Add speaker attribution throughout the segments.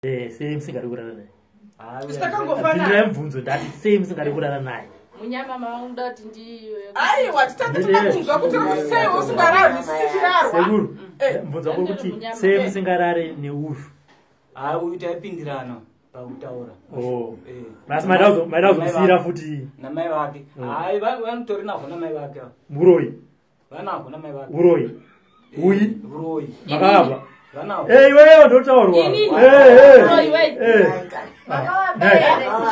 Speaker 1: Sei musingadi kurara naye?
Speaker 2: Takangofanana.
Speaker 1: Pindurai mubvunzo, ndati sei musingadi kurara naye?
Speaker 3: Munyama maunga kuti ndi
Speaker 2: Aiwa, titanga toda kunzwa kuti sei usingararwi, tichirarwa.
Speaker 1: Sekuru,
Speaker 2: Eh.
Speaker 1: mubvunzo wako kuti
Speaker 3: Munyama.
Speaker 1: sei musingarare neuyu?
Speaker 4: Hayi, uyu taipindirana pakutaura.
Speaker 1: Oh.
Speaker 4: Eh.
Speaker 1: Asi maida kuzomusiyira futi?
Speaker 4: Namai vake. Hayi, vanotori nahwo namai vake ava.
Speaker 1: Muroyi.
Speaker 4: Vanahwo namai vake.
Speaker 1: Uroyi. Uyi.
Speaker 4: Uroyi.
Speaker 1: Makavabva.
Speaker 4: Vanahwo.
Speaker 1: Eh, iwewe ndotaurwa.
Speaker 3: Inini?
Speaker 1: Eh, eh.
Speaker 3: Uroyi wei.
Speaker 1: Eh.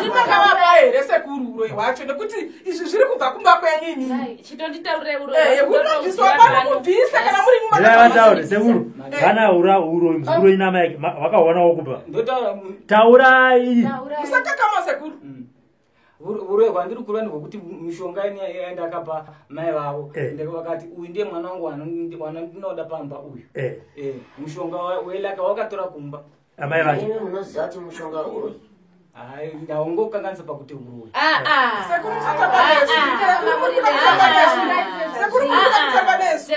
Speaker 2: Makavapa here, sekuru, uroyi hwacho? Nekuti izvi zviri kubva kumba kwenyu inini.
Speaker 3: Chitonditaurire.
Speaker 2: Kunobviswa pano, mubvise kana muri.
Speaker 1: Ndivataure, sekuru. Vana ura uroyi, muzukuru ina mai vakahwanawo kubva.
Speaker 4: Ndotaura.
Speaker 1: Taurai.
Speaker 2: Musakakama, sekuru.
Speaker 4: Uroyi hwandiri kureva ndehwekuti mishonga ini yandakapa mai vavo,
Speaker 1: Eh.
Speaker 4: vakati uyu ndiye mwana wangu wandinoda pamba uyu.
Speaker 1: Eh,
Speaker 4: Eh, mushonga welaka wakatora kumba.
Speaker 1: Amai vacho.
Speaker 5: Imi munoziva kuti mushonga uroyi?
Speaker 4: Hayi, ndaungokanganisa pakuti uroyi.
Speaker 2: Sekuru, musatamba nesu. Sekuru, muri kuda kutamba nesu. Sekuru, muri kuda kutamba nesu.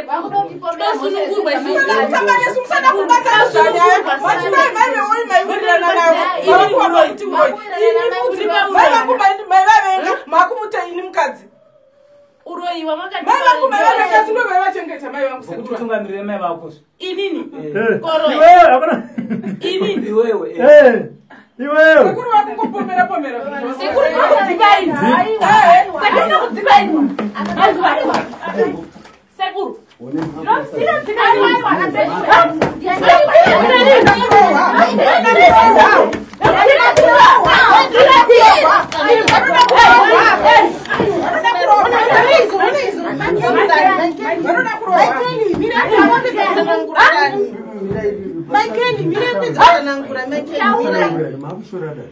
Speaker 3: Tosunungurwa.
Speaker 2: Musada kutamba nesu, musada kubatanidza nyaya. Mati mai veoi maiwirirana navo, mavakuva kuti uroyi. Ini futi mai vangu maivavenga, makumuta ini mukadzi.
Speaker 3: Uroyi.
Speaker 2: Mai vangu maivavenga, sindo vaivachengeta mai vangu,
Speaker 4: Vokuti
Speaker 2: sekuru.
Speaker 4: utungamirire mai vako.
Speaker 3: Inini?
Speaker 1: Eh,
Speaker 3: Koroi.
Speaker 1: Iwewe hakuna.
Speaker 3: Inini?
Speaker 4: Iwewe, eh.
Speaker 1: Eh, iwewe.
Speaker 2: Sekuru vakungopomera pomera.
Speaker 3: Sekuru, ndinokudzipai. Sekuru, ndinokudzipai. Sekuru,
Speaker 2: Vanoda kurohwa.
Speaker 6: Michael, mire pedza tsanangura, Michael, mire.
Speaker 7: Makushora dai.